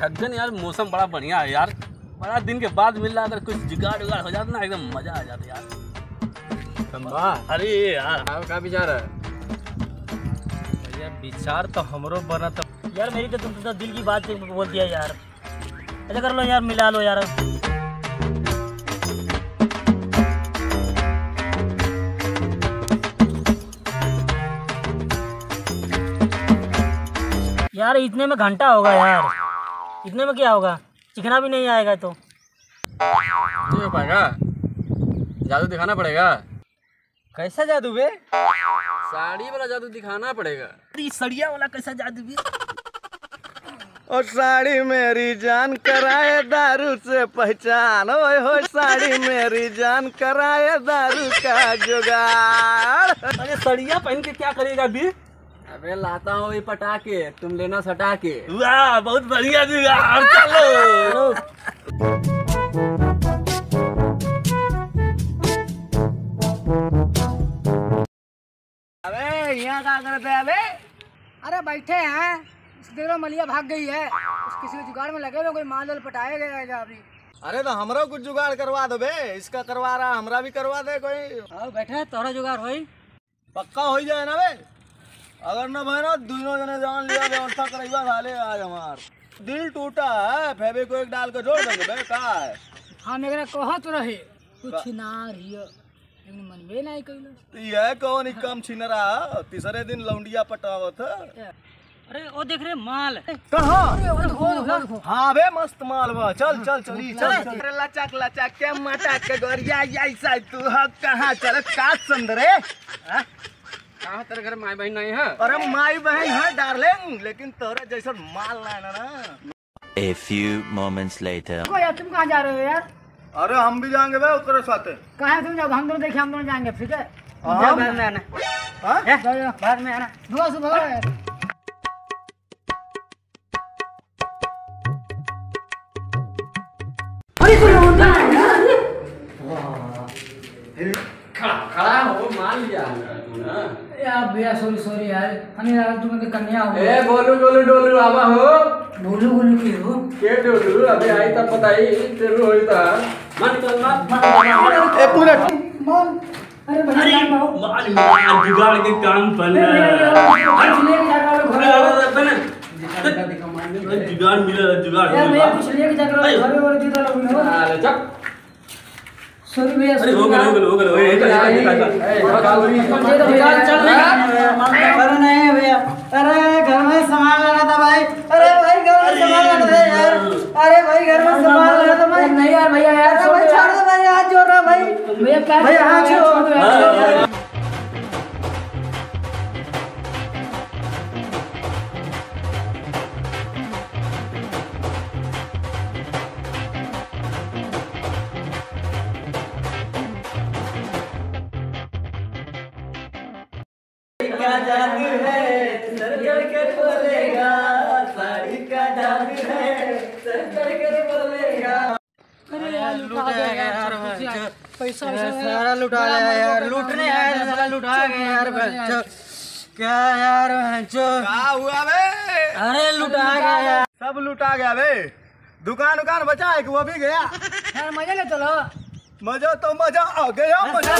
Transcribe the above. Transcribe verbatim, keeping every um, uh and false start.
छगन यार, मौसम बड़ा बढ़िया है यार, बड़ा दिन के बाद मिल रहा। अगर कुछ जुगाड़ उगाड़ हो जाता ना, एकदम मजा आ जाता यार। अरे यार, का विचार है? यार, विचार तो हमरो बनत। यार, मेरी तो, तुम तो दिल की बात बोल दिया यार। ऐसा कर लो यार, मिला लो यार। यार, इतने में घंटा होगा यार, इतने में क्या होगा, चिकना भी नहीं आएगा तो। नहीं हो पाएगा, जादू दिखाना पड़ेगा। कैसा जादू बे? साड़ी वाला जादू दिखाना पड़ेगा। अरे, सड़िया वाला कैसा जादू बे? ओ साड़ी मेरी जान, कराए दारू से पहचान, ओए हो साड़ी मेरी जान, कराए दारू का जुगाड़। अरे, सड़िया पहन के क्या करेगा बे? अबे, लाता हूँ वही पटाके, तुम लेना सटा के। वाह, बहुत बढ़िया जुगाड़, चलो। अबे, यहाँ का करत है अबे? अरे, बैठे हैं, इस देरो मलिया भाग गई है, उस किसी के जुगाड़ में लगे हुए, कोई माल वाल पटाया गया है अभी। अरे, तो हमरो कुछ जुगाड़ करवा दो बे, इसका करवा रहा, हमरा भी करवा दे कोई। आओ, बैठे हैं, तोहरा जुगाड़ होई। पक्का हो ही जाए ना बे, अगर ना भाई ना, दोनों जने जान लिया, व्यवस्था करैबा साले आज हमार। दिल टूटा है, फेविक्विक डाल के जोड़ देंगे बे, का है? हम एकरा कहत रहे, कुछ का? ना रहियो, लेकिन मनबे नहीं कैलस। तो यह कौन ही कम छिनरा है? तीसरे दिन लौंडिया पटावत है। अरे, ओ देख रे, माल। कहाँ? अरे, ओ, ओ, ओ, ओ। हाँ बे, मस्त माल बा। चल, चल, चल, ई चल, चल। अरे, लचक, लचक के मटक के गोरिया, ऐसा तू ह कहाँ चलत का संद रे? हाँ? कहाँ तेरे घर माई बहन नहीं है? अरे, माई बहन है, डार्लिंग, लेकिन तोरे जैसन माल ना है ना, ना। A few moments later. रुको यार, तुम कहाँ जा रहे हो यार? अरे, हम भी जाएंगे बे ओकरे साथे। कहाँ तुम जाओ? हम दोनों, देखिए, हम दोनों जाएंगे, ठीक है? हाँ। जा, बाद में आना। हाँ? ए, जाओ, जाओ। बाद में आना। धुआं से भगाओ यार। अरे, तो रोना है यार। वाह। खड़ा, खड़ा हो, मान लिया हमका तू ना। यार भैया, sorry, sorry यार, हमें लगा तुम के कन्या हो। ए, बोलू, डोलू, डोलू, आवा हो। बोलू, बोलू की हो? के डोलू? अबे आई तब बताई, तेरू होई ता। मन कर, मन, मन कर। एक मिनट। मान, अरे भैया, अरे, मान लो। मान, मान, जुगाड़ के काम बन अरे रहा भैया, है। यार, कुछ लेके जा रहा हूँ घर। अरे, अरे, अरे, अरे, जुगाड़ मिला, जुगाड़ यार, मिला। भैया, कुछ लेके जा रहा हूँ अरे। घर में, और दे दो ना। अरे, चुप। Sorry भैया, अरे, हो गया, हो गया, हो गया, हो गया, ये तो, ये तो, ये तो, ये तो। ए, निकाल, चल, निकाल। अरे नहीं भैया, अरे घर में सामान लाना था भाई, अरे भाई घर में सामान लाना था यार, अरे भाई घर में सामान लाना था भाई। नहीं यार भैया, यार, अरे भाई छोड़ दो यार। छोड़ दो भाई, हाथ जोड़ रहा भाई। भैया क्या भैया, हाथ छोड़। छोड़ दो यार। हाँ। का जादू है, सर चढ़ के बोलेगा, साड़ी का जादू है, सर चढ़ के बोलेगा। अरे यार, लुटा गया यार, पैसा वैसा सारा लुटा गया यार, लूटने आया था, साला लुटा गया यार, बहनचोद। क्या यार, बहनचोद? का हुआ बे? अरे, लुटा गया यार। सब लुटा गया बे। दुकान उकान बचा है कि वो भी गया? यार, मजे ले चलो। मजा तो मजा आ गया, मजा।